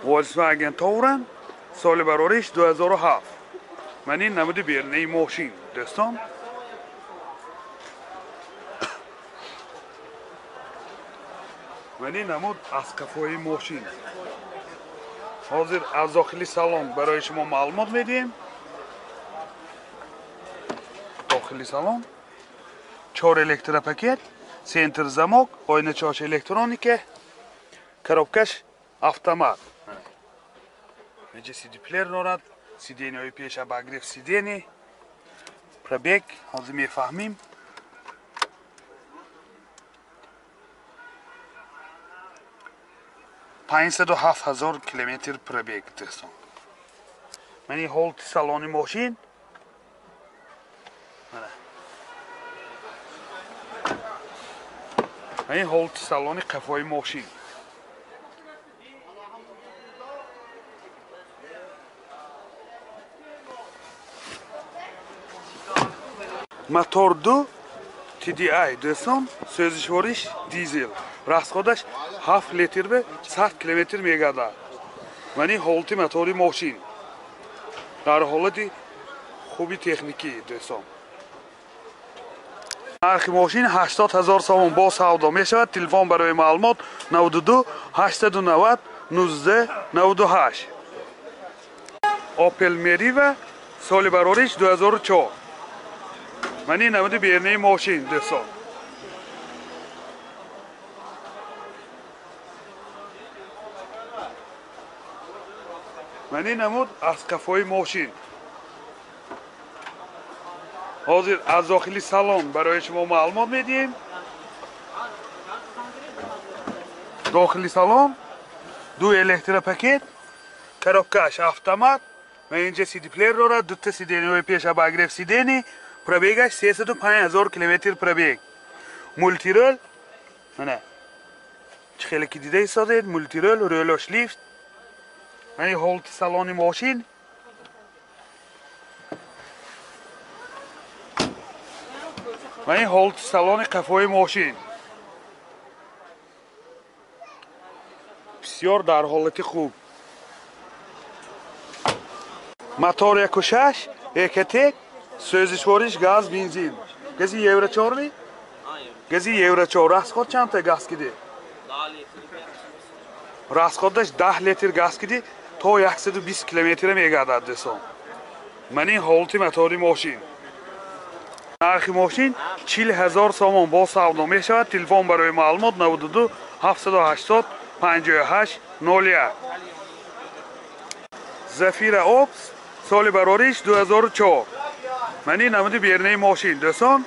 Volkswagen Touran соли барориш 2007. Ман ин намуди берунаи мошин дӯстон. Ман ин намуд аз қафои мошин. Ҳозир аз дохили салон барои шумо маълумот медиҳем. Дохили салон 4 электропакет, центр замок, ойначаҳош электроника, коробкаш автомат. Инҷа CD плеер дорад, сиденияҳои пеш обогрев сидений, пробег ҳозир мефаҳмим. 507 000 километр пробег дӯстон. Ман ин ҳолати салони мошин. Ман ин ҳолати салони қафои мошин. Мотор 2 TDI дӯстон, сӯзишвориш дизел. Расходаш 7 литр ба 100 километр мегардад. Ман ин ҳолати мотори мошин. Дар ҳолати хуби техникӣ дӯстон. Нархи мошин 80 000 сомон бо савдо мешавад. Телефон барои маълумот 92 890 19 98. Opel Meriva соли барориш 2004. Ман ин намуди берунаи мошин дӯстон. Ман ин намуд аз қафои мошин. Ҳозир аз дохили салон барои шумо маълумот медиҳем. Дохили салон 2 электропакет, коробкаш автомат, ва инҷа CD плеер дорад, дута сиденияҳои пеш обогрев сидений, пробегаш 305 000 километр пробег. Мультирол, мана чӣ хеле ки дида истодед, мультирол, рӯлош лифт. Ман ин ҳолати салони мошин. Ман ин ҳолати салони қафои мошин. Бисёр дар ҳолати хуб. Мотор 1.6, Экотек, сӯзишвориш газ, бензин. Гази Евро 4 ми? Гази Евро 4. Расход чандта газ киди? Расходаш 10 литр газ киди то 120 километр мегардад дӯстон. Ман ин ҳолати мотори мошин. Нархи мошин 40 000 сомон бо савдо мешавад. Телефон барои маълумот 92 780 58 01. Зафира Опс соли барориш 2004. Ман ин намуди берунаи мошин дӯстон.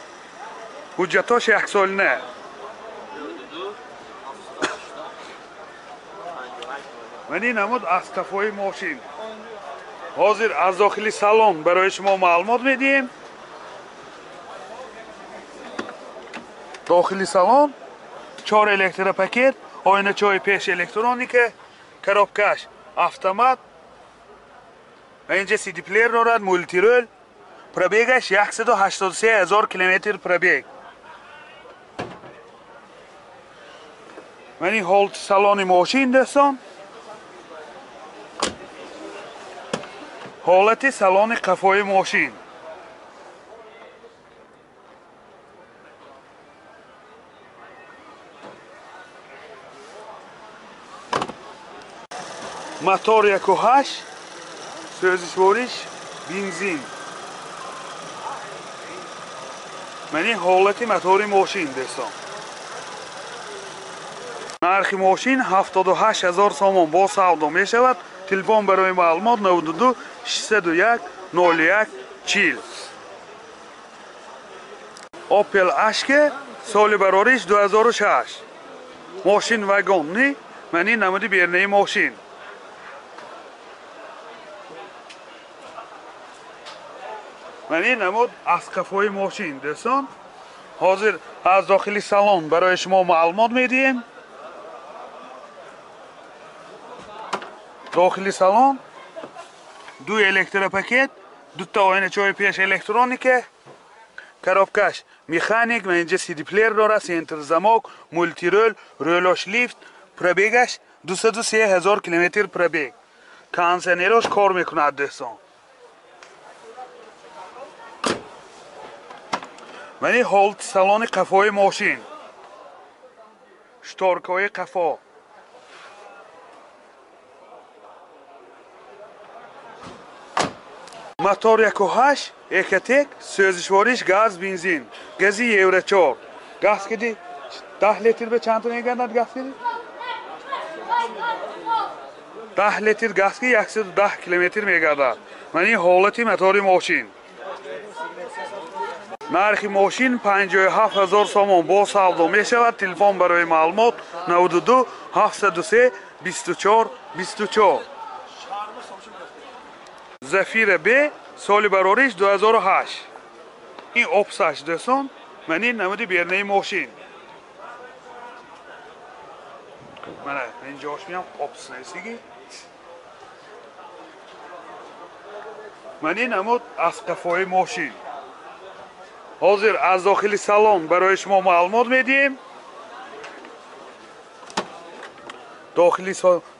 Ҳуҷҷатҳош яксолина. Ман ин намуд аз қафои мошин. Ҳозир аз дохили салон барои шумо маълумот медиҳем. Дохили салон 4 электропакет, ойначаҳои пеш электроника, коробкаш автомат. Ва инҷа CD плеер дорад, мультирол, пробегаш 183 000 километр пробег. Ман ин ҳолати салони мошин дӯстон. Ҳолати салони қафои мошин. Мотор 1.8, сӯзишвориш бензин. Ман ин ҳолати мотори мошин дӯстон. Нархи мошин 78 000 сомон бо савдо мешавад. Телефон барои маълумот 92 601 01 40. Opel Ashke соли барориш 2006. Мошин вагонни, ман ин намуди берунаи мошин. Ман ин намуд аз қафои мошин дӯстон. Ҳозир аз дохили салон барои шумо маълумот медиҳем. Дохили салон 2 электропакет, дута ойначаҳои пеш электроника, коробкаш механик, ман инҷа CD плеер дорад, центр замок, мультирол, рӯлош лифт, Пробегаш 203 ҳазор километр пробег. Кондиционерош кор мекунад дӯстон. Мани ҳолати салони қафои мошин. Шторкаҳои қафо. Мотор 1.8 Экотек, сӯзишвориш газ, бензин. Гази Евро 4. Газ киди 10 литр ба чанд мегардад газ киди? 10 литр газ ки 110 километр мегардад. Мани ҳолати мотори мошин. Нархи мошин 57 ҳазор сомон бо савдо мешавад. Телефон барои маълумот 92 703 24 24. Зафира Б соли барориш 2008. Ин опсаш дӯстон, мани намуди бернаи мошин. Мана ин ҷош меам опс нависиги. Мани намуд аз қафои мошин. Ҳозир аз дохили салон барои шумо маълумот медиҳем. Дохили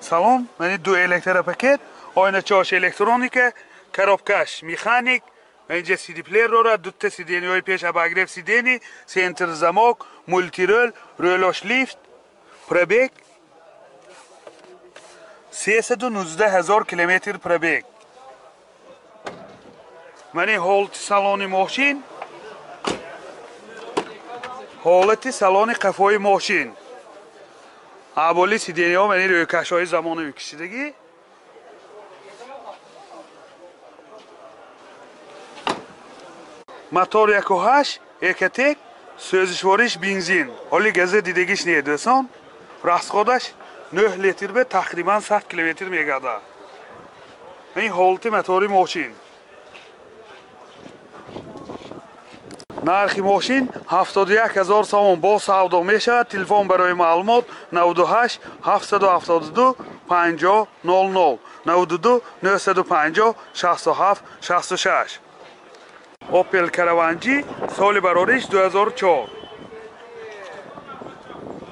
салон мани ду электропакет, оиначаош электроника, коробкаш механик, инҷа CD-плеер дорад, дута сидениҳои пеш обогрев сидени, центр замок, мультирол, рӯлош лифт, пробег 319 ҳазор километр пробег. Мани ҳолати салони мошин, ҳолати салони қафои мошин. Аболи сидениҳо мани рӯйкашҳои замонавӣ кишидагӣ. Мотор 1.8 Экотек, сӯзишвориш бензин. Ҳоли газа дидагиш не дӯстон. Расходаш 9 литр ба тақрибан 100 километр мегардад. Ин ҳолати мотори мошин. Нархи мошин 71 ҳазор сомон бо савдо мешавад. Телефон барои маълумот 98 772 50 00 92 950 67 66. Opel Caravan G соли барориш 2004.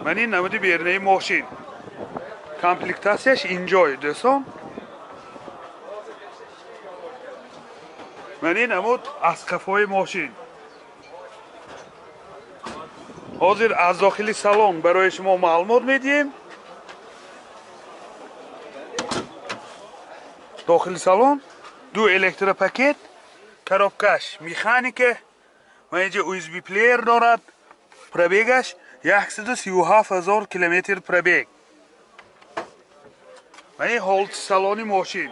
Мани намуди бернаи мошин. Комплектатсияш инҷой дӯстон. Мани намуд аз қафои мошин. Ҳозир аз дохили салон барои шумо маълумот медиҳем. Дохили салон ду электропакет, коробкаш механика, ва инҷа USB плеер дорад. Пробегаш 137 ҳазор километр пробег. Ва ин ҳолати салони мошин.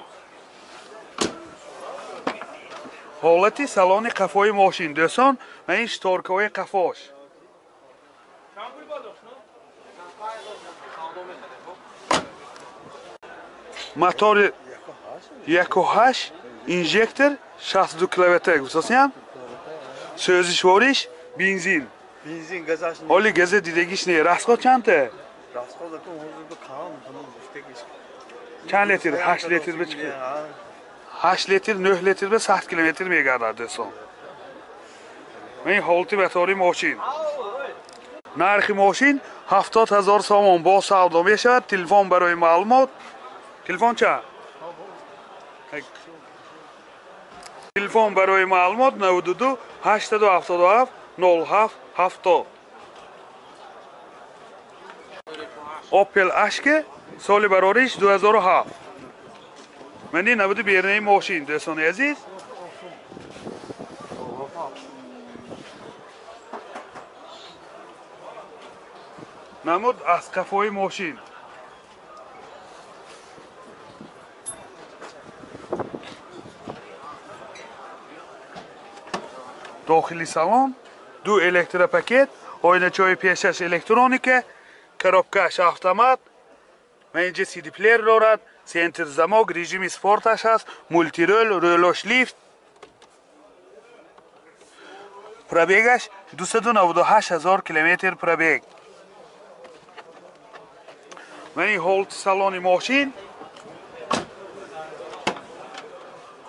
Ҳолати салони қафои мошин дӯстон, ва ин шторкаҳои қафош. Мотори 1.8 инжектор 62 киловатт гуфтасиям. Сӯзишвориш бензин. Бензин газаш. Ҳоли газа дидагиш не. Расход чандта? Расход акун ҳозир ба кам, ҳамон гуфтагиш. Чанд литр? 8 литр ба чӣ? 8 литр, 9 литр ба 100 километр мегардад дӯстон. Ин ҳолати мотори мошин. Нархи мошин 70 ҳазор сомон бо савдо мешавад. Телефон барои маълумот. Телефон ча? Телефон барои маълумот 92 877 07 70. Opel Ashke соли барориш 2007. Мани набуди бернаи мошин дӯстони азиз. Намуд аз қафои мошин. Дохили салон ду электропакет, оиначаҳои пешаш электроника, коробкаш автомат, ва инҷа CD-плеер дорад, центр замок, режими спорташ ҳаст, мультирол, рӯлош лифт. Пробегаш 298 ҳазор километр пробег. Ва ин ҳолати салони мошин,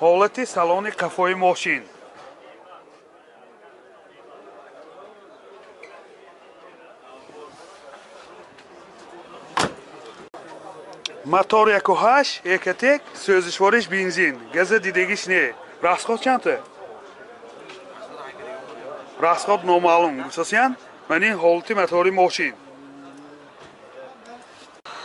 ҳолати салони қафои мошин. Мотор 1.8 Ecotec, сӯзишвориш бензин, газа дидагиш не. Расход чандта? Расход номаълум. Гуфтасиян, ман ин ҳолати мотори мошин.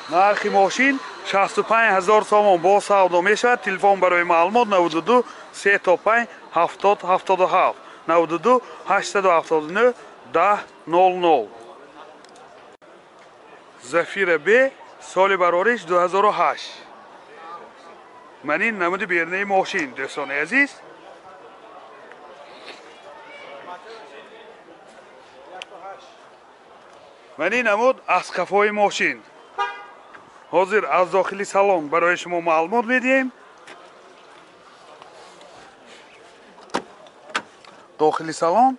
Нархи мошин 65 000 сомон бо савдо мешавад. Телефон барои маълумот 92 35 70 77 92 879 10 00. Зафира Б соли барориш 2008. Ман ин намуди бернаи мошин, дӯстони азиз. Ман ин намуд аз қафои мошин. Ҳозир аз дохили салон барои шумо маълумот медиҳем. Дохили салон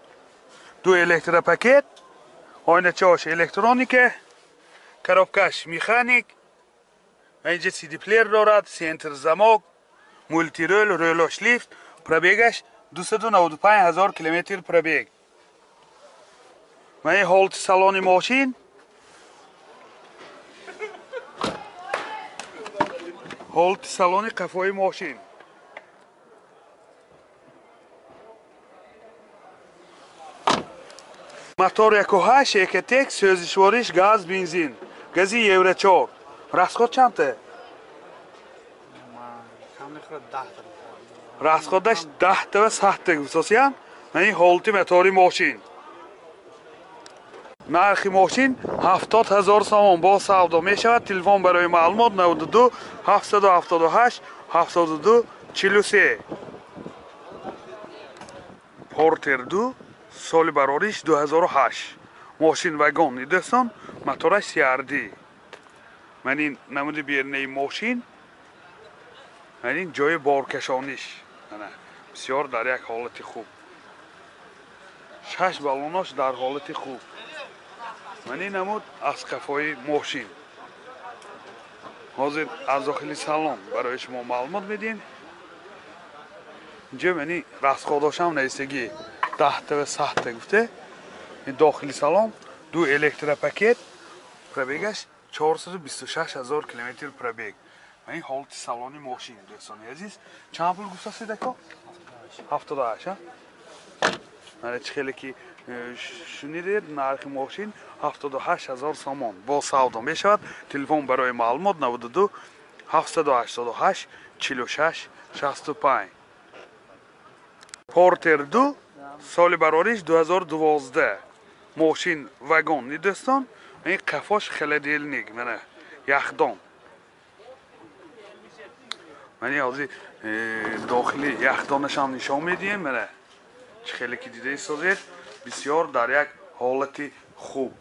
ду электропакет, ойначаош электроника, коробкаш механик, инҷа CD-плеер дорад, центр замок, мултирол, рӯлош лифт, пробегаш 295 000 километр пробег. Ман ин ҳолати салони мошин. Ҳолати салони қафои мошин. Мотор 1.8 Ecotec, сӯзишвориш газ, бензин, гази Евро 4. Расход чандта? Расходаш 10 ва 100 гуфтасиян. Ман ин ҳолати мотори мошин. Нархи мошин 70 000 сомон бо савдо мешавад. Телефон барои маълумот 92 778 72 43. Портер 2 соли барориш 2008. Мошин вагон дӯстон, мотораш CRD. Ман ин намуди бернаи мошин, ман ин ҷои боркашониш. Ана бисёр дар як ҳолати хуб. 6 баллонош дар ҳолати хуб. Ман ин намуд аз қафои мошин. Ҳозир аз дохили салон барои шумо маълумот медиҳем. Инҷо ман ин расходошам нависагӣ 10 ва 100 гуфта. Ин дохили салон ду электропакет, пробегаш 426 000 километр пробег. Ман ин ҳолати салони мошин, дӯстони азиз. Чанд пул гуфтасед ако? 78. Мана чӣ хеле ки шунидед, нархи мошин 78 000 сомон бо савдо мешавад. Телефон барои маълумот 92 788 46 65. Портер 2 соли барориш 2012. Мошин вагон дӯстон, ин қафош холодильник, мана яхдон. Ман ҳозир дохили яхдонашам нишон медиҳем. Мана чӣ хеле ки дида истозед, бисёр дар як ҳолати хуб.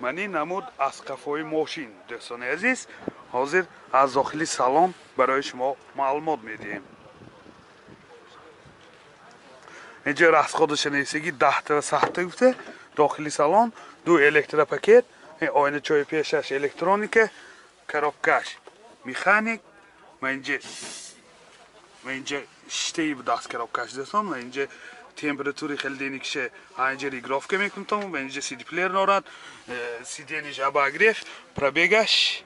Ман ин намуд аз қафои мошин, дӯстони азиз. Ҳозир аз дохили салон барои шумо маълумот медиҳем. Инҷо расходаша нависагӣ 10 ва 100 гуфта. Дохили салон ду электропакет, ойначаи пешаш электроника, коробкаш механик. Ман инҷа штеи будаст коробкаш дӯстон. Ман инҷа температури холодильникше инҷа регулировка мекунам. Ман инҷа CD-плеер дорад, сиденьеш обогрев, пробегаш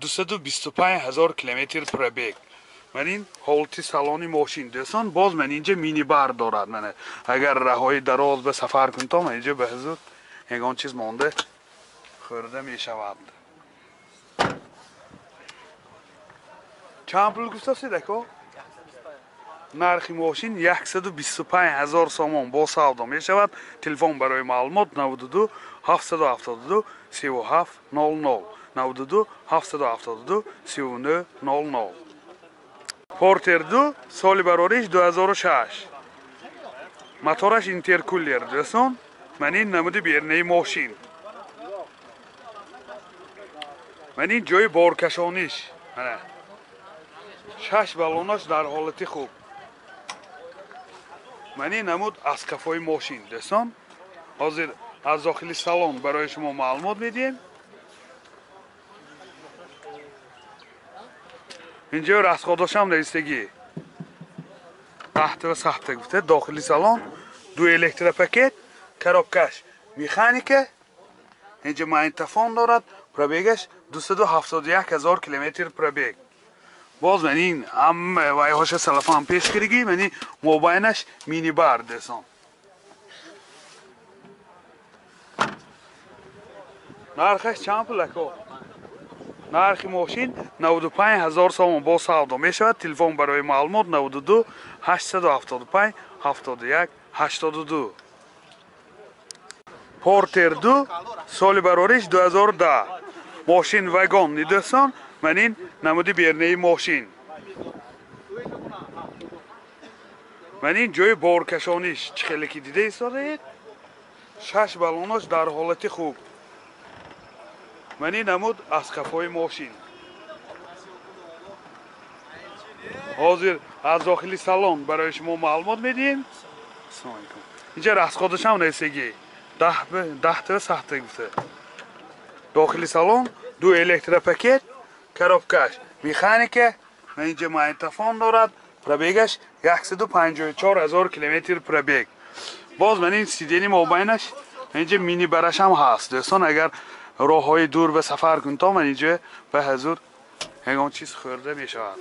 225 000 километр пробег. Ман ин ҳолати салони мошин дӯстон. Боз ман инҷа минибар дорад. Ман агар раҳои дароз ба сафар кунтом, ман инҷа ба ҳузур ягон чиз монда хӯрда мешавад. Чанд пул гуфтасед ако? Нархи мошин 125 000 сомон бо савдо мешавад. Телефон барои маълумот 92 772 37 00 92 772 39 00. Портер 2 соли барориш 2006. Мотораш интеркулер дӯстон. Ман ин намуди бернаи мошин. Ман ин ҷои боркашониш. Мана 6 баллонош дар ҳолати хуб. Ман ин намуд аз қафои мошин, дӯстон. Ҳозир аз дохили салон барои шумо маълумот медиҳем. Инҷо расходошам нависагӣ 10 ва 100 гуфта. Дохили салон ду электропакет, коробкаш механика, инҷа магнитофон дорад, пробегаш 271 ҳазор километр пробег. Боз ман ин ҳама вайҳоша салафан пеш кирги, ман ин мобайнаш минибар дӯстон. Нархаш чанд пул ако? Нархи мошин 95 ҳазор сомон бо савдо мешавад. Телефон барои маълумот 92 875 71 82. Портер 2 соли барориш 2010. Мошин вагон дӯстон, ман ин намуди бернаи мошин. Ман ин ҷои боркашониш чӣ хеле ки дида истодаед, 6 баллонош дар ҳолати хуб. Ман ин намуд аз қафои мошин. Ҳозир аз дохили салон барои шумо маълумот медиҳем. Ассалому алайкум. Инҷа расходашам несеги 10 сахта гуфта. Дохили салон ду электропакет, коробкаш механика, инҷа магнитофон дорад, пробегаш 154 ҳазор километр пробег. Боз ман ин сидени мобайнаш инҷа мини барашам ҳаст. Дӯстон, агар роҳҳои дур ба сафар кунед, то ман инҷа ба ҳазур ягон чиз хӯрда мешавад.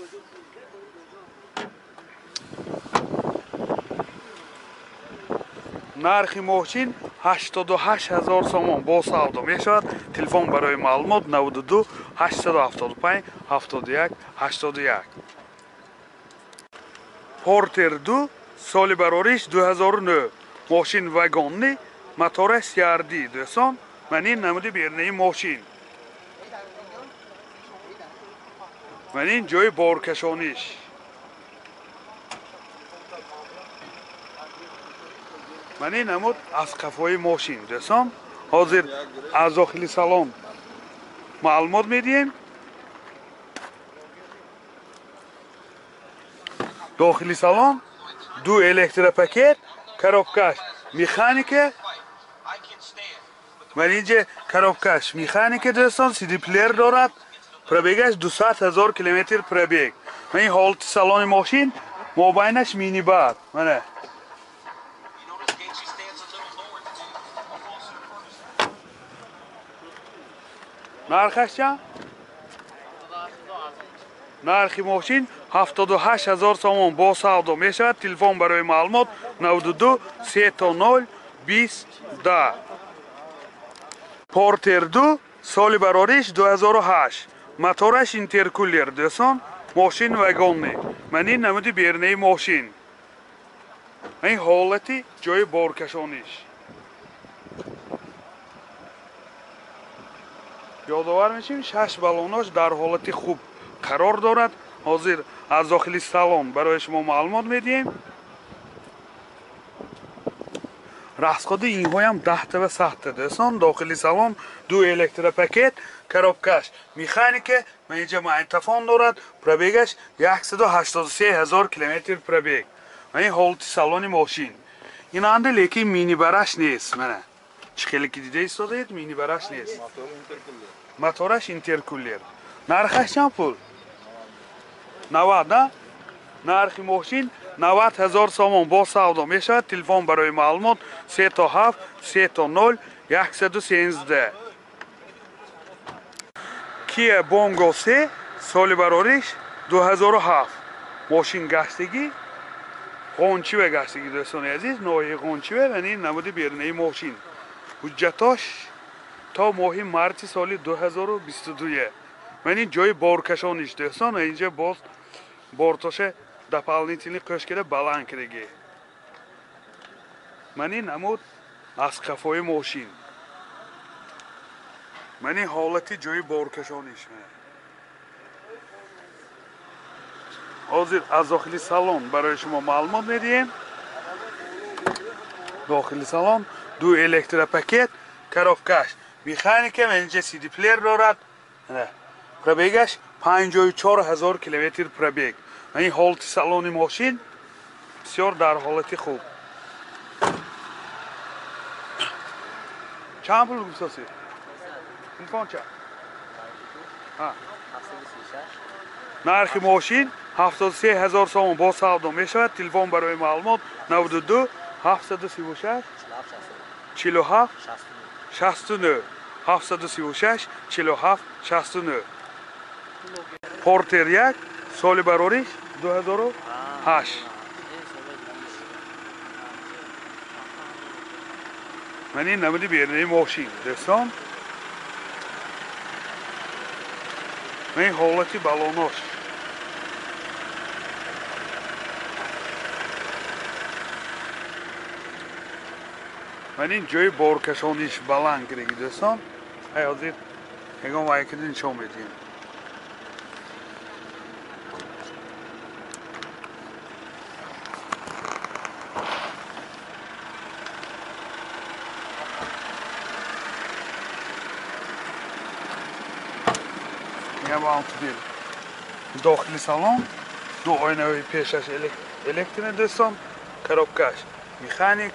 Нархи мошин 88 ҳазор сомон бо савдо мешавад. Телефон барои маълумот 92 875 71 81. Портер 2 соли барориш 2009. Мошин вагонни, мотораш CRD дӯстон. Ман ин намуди бернаи мошин. Ман ин ҷои боркашониш. Ман ин намуд аз қафои мошин дӯстон. Ҳозир аз дохили салон маълумот медиҳем. Дохили салон ду электропакет, коробкаш механика. Ман инҷа коробкаш механика дӯстон, CD плеер дорад, пробегаш 200 ҳазор километр пробег. Ман ин ҳолати салони мошин, мобайнаш минибар. Мана нархаш чанд? Нархи мошин 78 ҳазор сомон бо савдо мешавад. Телефон барои маълумот 92 300 20 10. Портер 2 соли барориш 2008. Мотораш интеркулер дӯстон, мошин вагонни. Ман ин намуди бернаи мошин. Ин ҳолати ҷои боркашониш. Ёдовар мешавем, 6 баллонош дар ҳолати хуб қарор дорад. Ҳозир аз дохили салон барои шумо маълумот медиҳем. Расходи инҳоям 10 ва 100 дӯстон. Дохили салон ду электропакет, коробкаш механика, инҷа магнитофон дорад, пробегаш 183 ҳазор километр пробег. Ман ин ҳолати салони мошин. Инанда лекин минибараш нест. Мана чӣ хеле ки дида истодаед, минибараш нест. Мотораш интеркулер. Нархаш чанд пул? 90, на? Нархи мошин 90 ҳазор сомон бо савдо мешавад. Телефон барои маълумот 37 300 113. Kia Bongo 3 соли барориш 2007. Мошин гаштагӣ Ғончиве гаштагӣ дӯстони азиз, ноҳияи Ғончиве. Ва ин намуди бернаи мошин. Ҳуҷҷатош то моҳи марти соли 2022. Ман ин ҷои боркашониш дӯстон, инҷа боз бортоша дополнительный қӯш кида баланд кидаги. Ман ин намуд аз қафои мошин. Ман ин ҳолати ҷои боркашониш. Ҳозир аз дохили салон барои шумо маълумот медиҳем. Дохили салон ду электропакет, коробкаш механика, инҷа CD плеер дорад. Пробегаш 54 ҳазор километр пробег. Ин ҳолати салони мошин бисёр дар ҳолати хуб. Чанд пул гуфтосӣ? Телефон чанд? Нархи мошин 73 ҳазор сомон бо савдо мешавад. Телефон барои маълумот 92 736 47 69 736 47 69. Портер 1 соли барориш 2008. Ман ин намуди берунаи мошин дӯстон. Ман ин ҳолати балонош. Ман ин ҷои боркашониш баланд кидаги дӯстон. Ай ҳозир ягон вайкида нишон медиҳем. Автомобил дохили салон, ду оинаҳои пешаш электро дӯстон, коробкаш механик,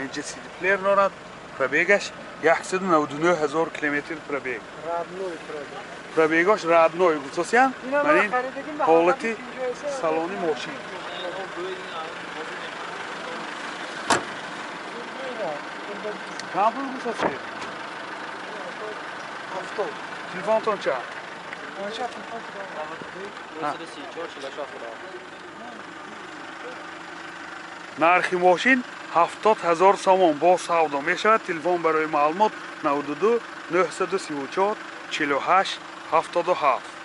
инҷа CD плеер дорад, пробегаш 199 000 километр пробег. Пробегаш родной гуфтосян. Ман ин ҳолати салони мошин. Чанд пул гуфтосед? Телефонтон чанд? Нархи мошин 70 000 сомон бо савдо мешавад. Телефон барои маълумот 92 934 48 77.